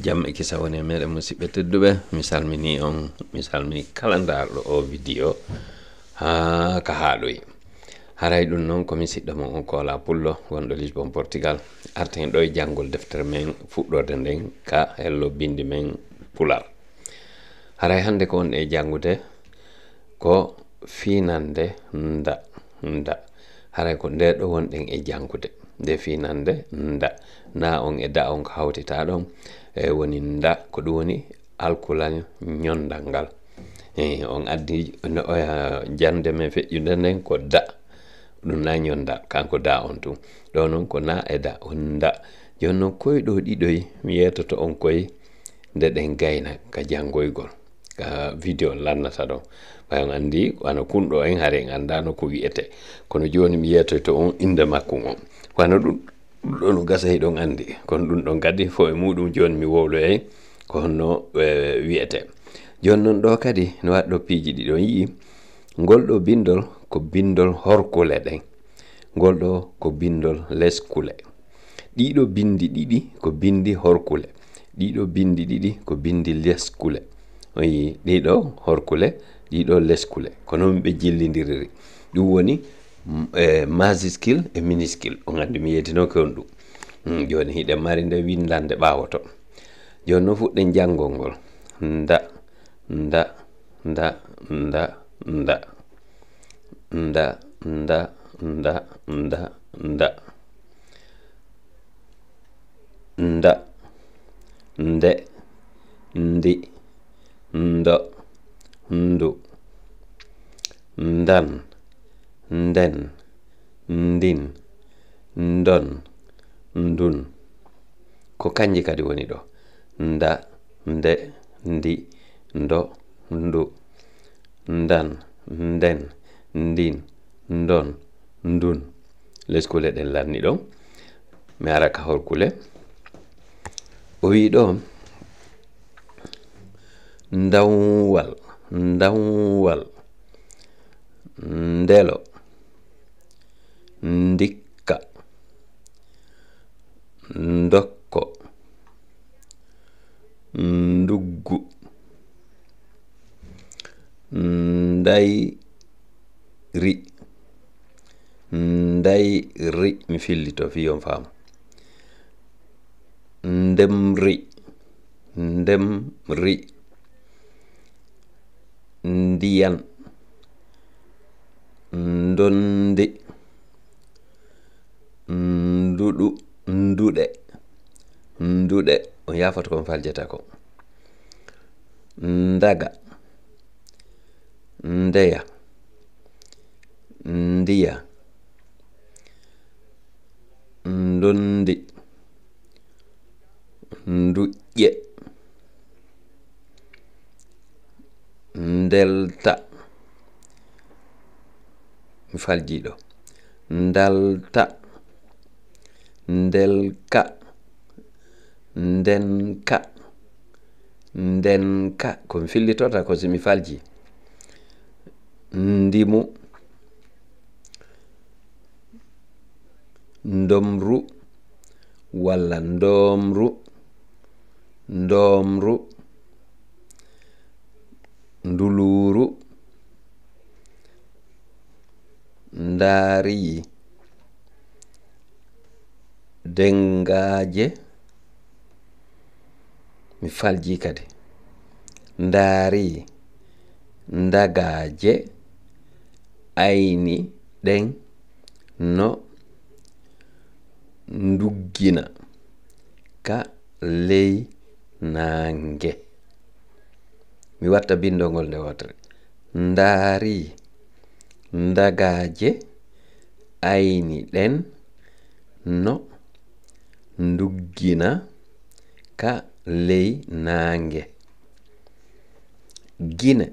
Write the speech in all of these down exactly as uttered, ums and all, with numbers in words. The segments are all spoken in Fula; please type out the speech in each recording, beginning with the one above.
Jam e kisa woni e meɗen, musidɓe tedduɓe. Mi salmini on, mi salmini kala ndaarɗo o video haa ka haaɗoyi. Haray ɗum noon ko mi siɗɗo mon on Koola Pullo, wonɗo Lisbon, Portugal. Arten ɗo e janngol deftere men fuɗɗorde nden ka hello binndi men Pular. Haray hannde ko wonɗen e janngude ko fiinannde nda, nda. Haray ko nde ɗo wonɗen e janngude. Nde fiinannde nda. Na on e da on ko hawtitaa ɗon. E woni nda, ko ɗum woni alkulal ñonndal ngal. E, on addi no, oya jannde men feƴƴunde nden ko da. Ɗum na ñonndal, kanko da on tun. Ɗo noon ko na e da, on nda. Jooni noon koy ɗo ɗiɗoy, mi yeetoto on koy nde ɗen gayna ka janngoygol. Ka video on lannata ɗon. Ɓay on anndi, wano kun ɗo en hari en anndaano ko wi'ete. Kono jooni mi yeetoyto on innde makko on. Wano ɗum, ɗum ɗo no gasa hiɗon anndi. Kono ɗum ɗon kadi fof e muɗum jooni mi wowloyay ko honno, eh, wi'ete. Jooni noon ɗo kadi no waɗɗo piiji ɗiɗon yi'i. Ngol ɗo bindol ko bindol horkule ɗen. Ngol ɗo ko bindol leskule. Ɗiɗo bindi ɗiɗi ko bindi horkule. Ɗiɗo bindi ɗiɗi ko bindi leskule. On yi'i ɗiɗo horkule, ɗiɗo leskule. Ko noon ɓe jillindiriri. Ɗum woni, mm, eh, majuscule e minuscule. On anndi mi yeddinooke on ɗum. Mm, jooni hiɗen mari nde winndannde ɓaawoto. Jooni noon fuɗɗen janngol ngol. Nda, nda, nda, nda, nda. Nda, nda, nda, nda, nda. Nda, nde, ndi, ndo, ndu. Ndan, nden, ndin, ndon, ndun. Ko kanji kadi woni ɗo. Nda, nde, ndi, ndo, ndu. Ndan, nden, ndin, ndon, ndun. Leskule ɗen lanni ɗon. Mi ara ka horkule. O wi'i ɗo, ndawwal, ndawwal, ndelo, ndikka, ndokko, nduggu, ndayri, ndayri, mi fillito fii on faamu. Ndemri, ndemri, ndiyan, ndondi, nduɗu, nduɗe, nduɗe. On yaafoto ko on faljata ko. Ndaga, ndeya, ndiya, ndondi, nduƴƴe, ndelta. Mi falji ɗo. Ndalta, ndelka, ndenka, ndenka. Ko mi fillitota ko si mi falji. Ndimu, ndomru, walla ndoomru, ndoomru, nduluuru, ndaari, dengaaje, mi falji kadi, ndaari, ndagaaje, ayni ɗen no nduggina ka ley naange. Mi watta binndol ngol nde wootere. Ndaari, ndagaaje, ayni ɗen no nduggina ka ley naange. Gine,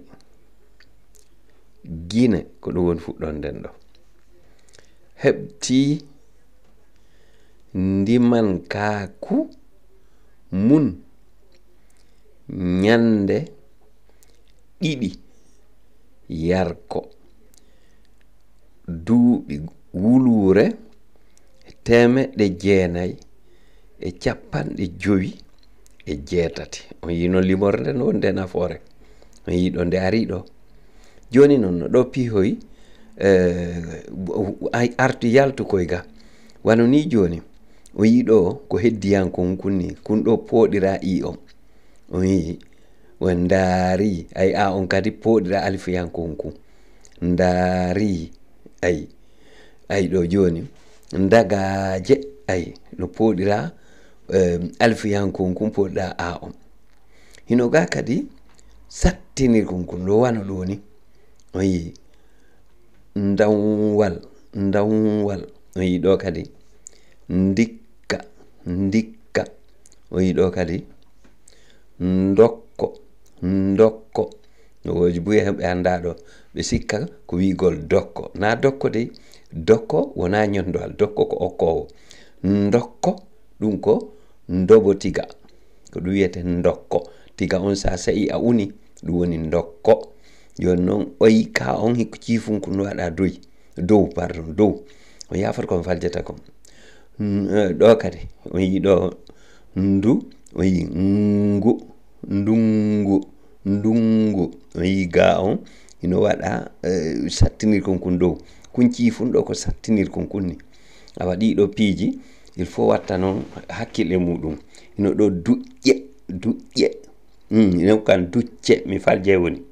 Gine, ko ɗum woni fuɗɗoode nden ɗo. Heɓti ndimankaaku mun ñannde ɗiɗi yarko, duuɓi wuluure teemeɗɗe jeenayi e cappanɗe jowi e jeetati. On yii noon limorde nde woni nde nafoore. On yii ɗo nde arii ɗo. Jooni noon no ɗo piihoyi, eh, ay artu yaltu koye ga. Wano nii jooni, on yii ɗo ko heddiyankun kun nii, kun ɗo pooɗiraa i on. On yii, on ndaari, ay a on kadi pooɗiraa alifiyankun kun. Ndaari, ay, ay ɗo jooni, ndagaaje, ay, no pooɗiraa, eh, alifiyankun kun pooɗiraa a on. Hino ga kadi sattinirkun kun, no wano ɗo ni. On yii, ndawnwal, ndawnwal. On yii ɗo kadi, ndikka, ndikka. On yii ɗo kadi, ndokko, ndokko. No woodi buy hemɓe anndaa ɗo. Ɓe sikka ko wi'ugol dokko. Naa dokko dey, dokko wonaa ñonndowal. Dokko ko okkoowo. Ndokko, ɗum ko ndobo tiga. Ko ɗum wiyetee ndokko. Tiga on, so a sa'i a uni, ɗum woni ndokko. Jooni noon, oyi ka on hikko ciifunkun no waɗa doy. Dow, pardon, dow. On yaafat ko mi faljata kon. Mm, eh, ɗo kadi, on yii ɗo ndu, on yii ngu, ndungu, ndungu. On yii ga on, hino waɗa, eh, sattinirkun kun dow. Kun ciifun ɗo ko sattinirkun kun ni. Awa ɗii ɗo piiji, il faut watta noon hakkille muɗum. Hino ɗo duƴƴe, duƴƴe. Mm, hino kan ducce, mi faljay woni.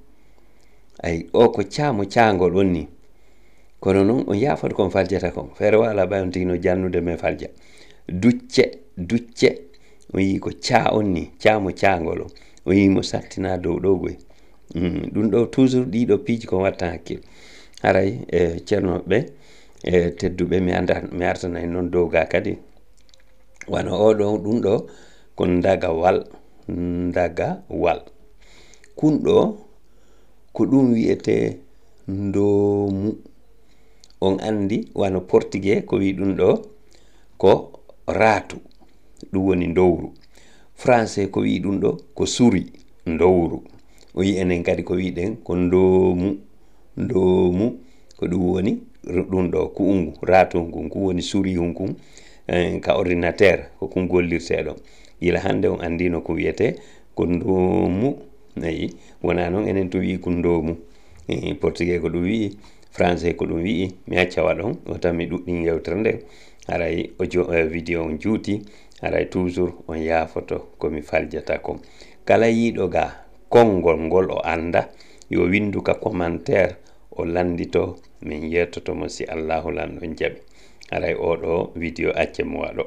Ay, o ko caa mo caangol on ni. Kono noon, on yaafat ko mi faljata kon. Feere wala ɓay on tigi no jannude mi falja. Ducce, ducce. On yii ko caa on ni, caa mo caangol on. On yii mo sattinaa dow ɗo goy. Mm, ɗum ɗo toujours ɗii ɗo piiji ko watta hakkil. Haray, e, ceernooɓe, e, tedduɓe, mi annda, mi artanay noon dow ga kadi. Wano o ɗo, ɗum ɗo ko ndagawal, ndagawal. Kun ɗo ko ɗum wiyetee ndoomu. On anndi wano portugais ko wi'i ɗum ɗo ko raatu, ɗum woni ndowru. Français ko wi'i ɗum ɗo ko suri, ndowru. O yi'i enen kadi ko wi'uɗen ko ndoomu. Ndoomu, ko ɗum woni ru-, ɗum ɗo ku'ungu, raatungu, kun woni surihun kun, eh, ka ordinateur, ko kun gollirtee ɗon. Gila hannde on anndino ko wiyetee ko ndoomu. Ayi, wonaa noon enen tun wi'i ko ndoomu. Eh, portugais ko ɗum wi'i, français ko ɗum wi'i, mi acca waɗon, wota mi ɗuɗɗin yewtere nden. Haray o jo-, eh, vidéo on juuti, haray toujours on yaafoto ko mi faljata kon. Kala yiiɗo ga konngol ngol o annda, yo winndu ka commentaire, o lanndito, min yeetoto mo si Allaahu Lanɗo jaɓi. Haray oo ɗoo vidéo acce mo waɗo.